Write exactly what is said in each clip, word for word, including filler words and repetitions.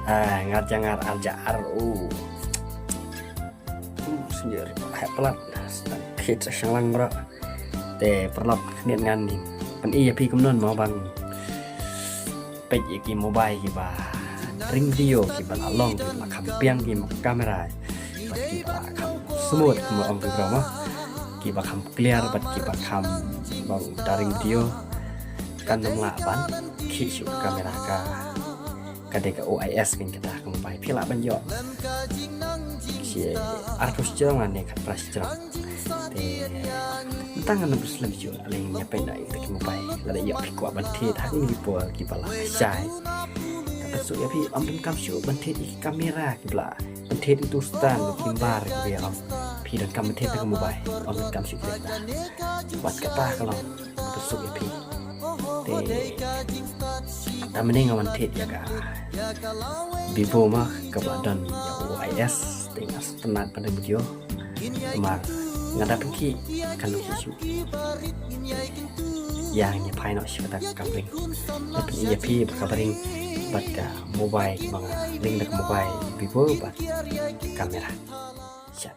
Ah, ngar ja ngar ar ja ar u. Sñiuh heh palat. Khit shang lang bro. Te paralok khniat ngan ni. Pyni ïa phi kumno mo ban peit ïa ki mobile kiba ring video kiba la long kiba la kham biang ki camera. Bad kiba la kham smooth mo ong ki bro mo. Kiba kham clear bad kiba kham bang da ring video. Kan ym lah ban khih shuh camera ka. Ka dei ka O I S kan kata ka mobile phi lah ban ïoh. Shi arphew shijrong lane khatphra shijrong. Te tang ngan ym slem shuh lane ïa peit na ïa ki mobile lada ïoh phi kwah ban thied ha kine ki por kiba la shai. Ka pynsuk ïa phi ym donkam shuh ban thied ïa ki camera kiba la ban thied ïa u stand ki bar kiba ïa ong phi donkam ban thied na ka mobile ym donkam shuh ki kata. Bad kata ka long ka pynsuk ïa phi. Te mynta mynne nga wan thied ïa ka Vivo ma kaba don ïa u O I S te nga sngewtynnat ban ring video. Namar nga da pynkhih kan ym khih shuh. Ïa ngi phai noh sha kata ka kam ring. Nga pyni ïa phi ba kaba ring bad ka mobile kiba nga ring da ka mobile Vivo bad camera. Shat.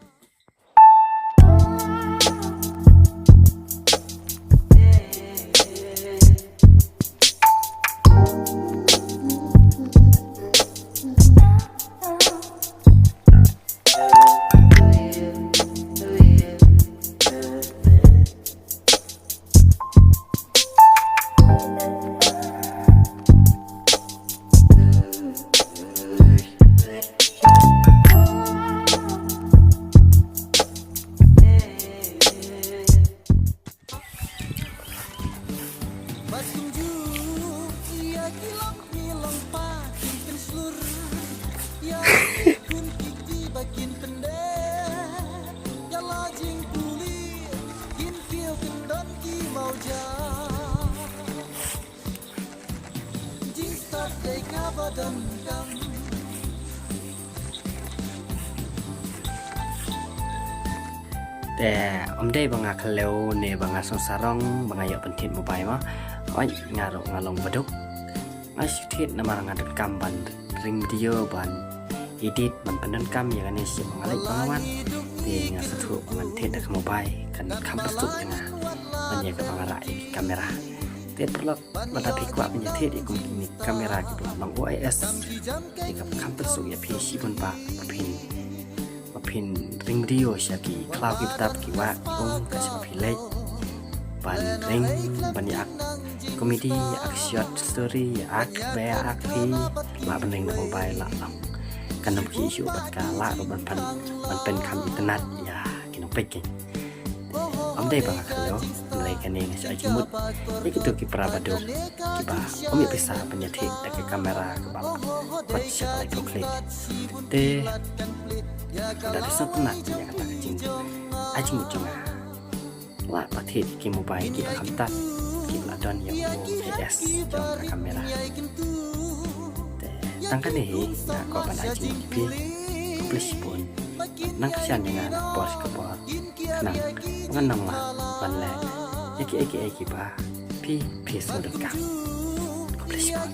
Te ym dei ba nga khlem ne ba nga sngewsarong ba nga ïoh ban thied mobile ma. Oi nga ruh nga long baduk. Nga shu thied namar nga donkam ban ring video ban edit ban pyndonkam ïa kane shi ba nga leit ba nga wan. Te nga sngewthuh ba ngan thied da ka mobile kan kham pynsuk ïa nga ban ïa kaba nga rah ïa ki camera. Te paralok lada phi kwah ban ïa thied ïa kum kine camera kiba long O I S ïa ka kham pynsuk ïa phi shibun ba ba phin ba phin ring video sha ki khlaw ki btap ki wah ki um ka sha ba phi leit ban ring ban ïa ak comedy ïa ak short story ïa ak ba ïa ak phi lah ban ring na mobile lah long kan ym khih shuh bad ka lah ruh ban pyn ban pynkham internet ïa ki nongpeit ki. Ym dei ba nga khlem, hynrei kane nga shu ai jingmut ïa kito ki para baduk kiba ym ïoh pisa ban ïa thied da ka camera kaba kot sha ka lai phew klik. Te lada phi sngewtynnat ïa kata ka jing ai jingmut jong nga, lah ba thied ki mobile kiba kham tad kiba la don ïa u O I S jong ka camera. Te tang kane hi nga kwah ban ai jingmut ïa phi. Khublei shibun. Nang kyrshan ïa nga na ka por sha ka por. Khnang ba ngan nang lah ban leh ïa kiei kiei kiba phi phi sngewdonkam. Khublei shibun.